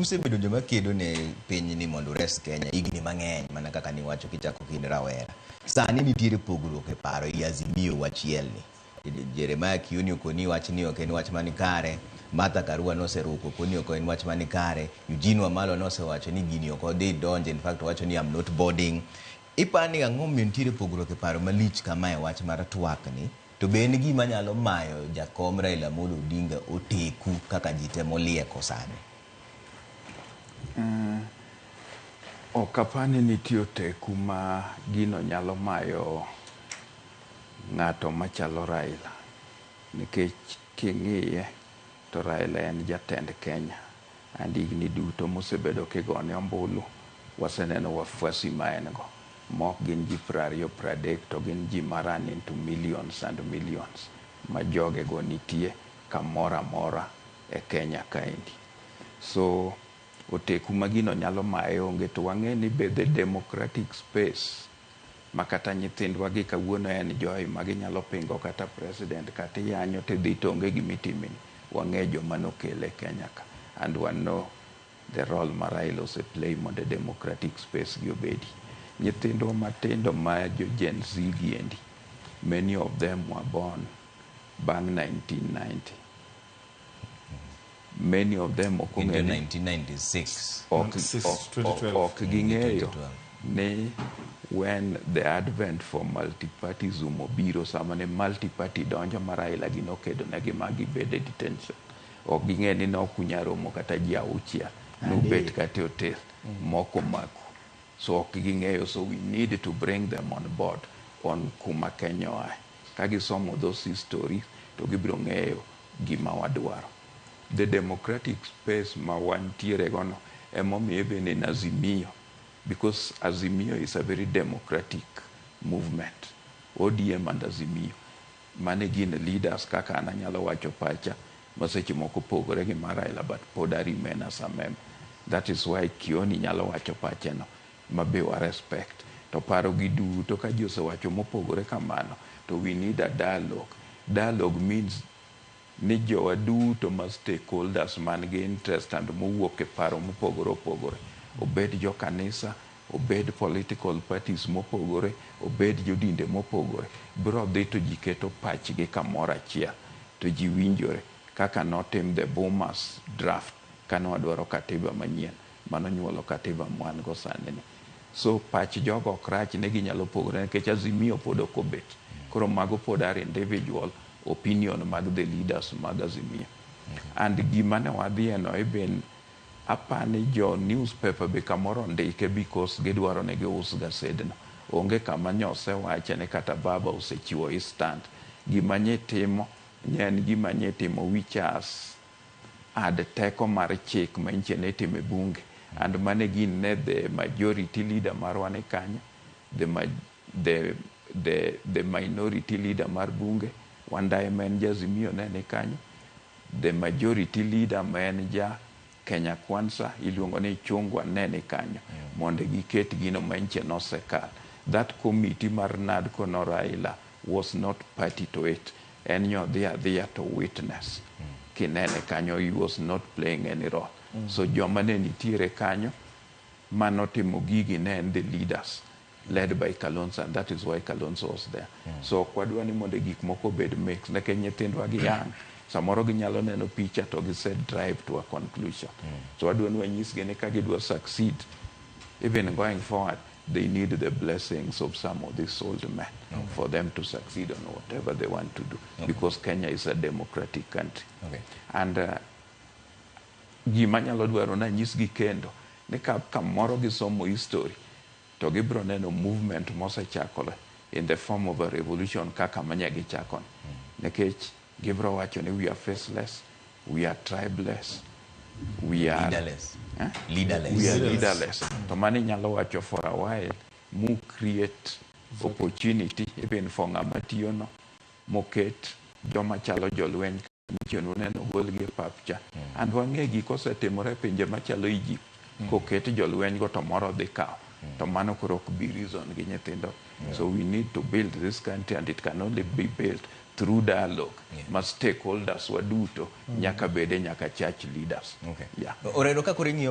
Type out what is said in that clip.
usebedo joma kedo ne pinyni mondo ures Kenya higni mang'eny, mana kaka niwacho kichako kind rawera. Sani nitiere pogruok e paro i Azimio wachielni. Jeremiah Kioni okoni wach ni ok en wach mani kare, Martha Karua noseruko okoni ok en wach mani kare, Eugene Wamalwa nosewacho ni gini ok odhi donjo, in fact owacho ni, "I'm not boarding." Ipani ang'o momiyo nitiere pogruok e paro malich kama e wach mar twak ni? To be en gima nyalo mayo jakom Raila Amolo Odinga oteku kaka ji temo lieko sani? Ok apar ni nitie oteku ma gino nyalo mayo ng'ato machalo Raila. Nikech king'iye to Raila en jatend Kenya. And higni duto mosebedo kigone ombulu, waseneno wafuasi ma en go. Mok gin ji 20 30 to gin ji ma run into millions and millions ma joge go nitie kamoro amora e Kenya kaendi. So oteku ma gino nyalo maye onge, to wang'e ni be the democratic space ma kata nyithindwa gi kawuono en joy ma ginyalo pingo kata president kata iyanyo tidhi to onge gimitimini. Wang'e joma nokele Kenya ka and we know the role ma Raila ose play mondo democratic space gi obedi. Nyithindwa matindo ma jo Gen Z gi endi, many of them were born bang' 1990. Many of them ok Gin jo ong'e ni 1996. Ok, 96, ok, 2012. ok ging'eyo 2012. ni when the advent for multipartyism obiro, sama ne multiparty donjo ma Raila gi nokedo negi ma gibedo e detention, ok ging'e ni nok unyal romo kata ji auchiel nubet kata e hotel moko maku. So ok ging'eyo, so we need to bring them on board on kuma Kenya oae. Ka gisomo those stories to gibiro ng'eyo gima wadwaro. The democratic space ma wantiere gono emomiyo even in Azimio, because Azimio is a very democratic movement, ODM and Azimio mane gin leaders kaka an anyalo wacho pacha ma seche moko pogore gi mar Raila, but pod I remain as a member. That is why Kioni nyalo wacho pache no ma be wa respect to paro gi duto. Ka ji osewacho mopogore kamano to we need a dialogue. Dialogue means ni jowa duto ma stakeholders man gi interest and mowuok e paro mopogore opogore, obed jo kanisa, obed political parties mopogore, obed jodinde mopogore, biro dhi to ji keto pachgi kamoro achiel to ji winjore kaka notim the Bomas draft kane wadwaro katiba manyien manonyuolo katiba mwan go sani ni. So pach jogo ok rach ne ginyalo pogore nikech Azimio pod ok obet. Koro mago pod are individual opinion mag the leaders mag Azimio. And gima ne wadhiye no, even apani jo newspaper be kamoro ndike because gidwaro ni gius gasedno. Onge kama nyosewache ni kata baba osechiwo his stand. Gima nyitimo nye en gima nyitimo which has add teko mar chik ma nyiche ne itimo e bunge. And mane gin ne the majority leader marwa ni kanyo, the minority leader mar bunge Wandayi ma en ja Azimio ne ni kanyo, the majority leader ma en ja Kenya Kwanza iluongo ni Chungwa ne ni kanyo mondo giket gino ma nyiche nosekal. That committee mar NADCO no, Raila was not party to it. En nyodhi adhiya to witness. Kinene kanyo, he was not playing any role. So joma ne nitiere kanyo manotimo gigi ne en the leaders led by Kalonzo, and that is why Kalonzo was there. So ok wadwa ni mondo gik moko obed mix nikech nyithindwa gi young, samoro ginyalo neno picha to gise drive to a conclusion. So wadwa ni wanyisgi ni ka gidwa succeed even going forward, they need the blessings of some of these old men for them to succeed on whatever they want to do, because Kenya is a democratic country. And gima nyalo dwaro nanyisgi kendo ni ka kamoro gisomo history to gibiro neno movement mosechakore in the form of a revolution kaka manya gichakoni, nikech gibiro wacho ni we are faceless, we are tribeless, we are Leaderless. Eh? Leaderless. We are Leaderless. leaderless. To mano inyalo wacho for a while mu create opportunity even for ng'ama tiyono moket joma chalo jolweny chien uneno golgi e pap cha. And wang'e gik osetimore e pinje machalo Egypt koket jolweny go to moro dhi kawo to mano koro ok bi reason gi nyithindo. So we need to build this country, and it can only be built through dialogue ma stakeholders waduto nyaka bede, nyaka church leaders. Yeah. Orero ka koro ing'iyo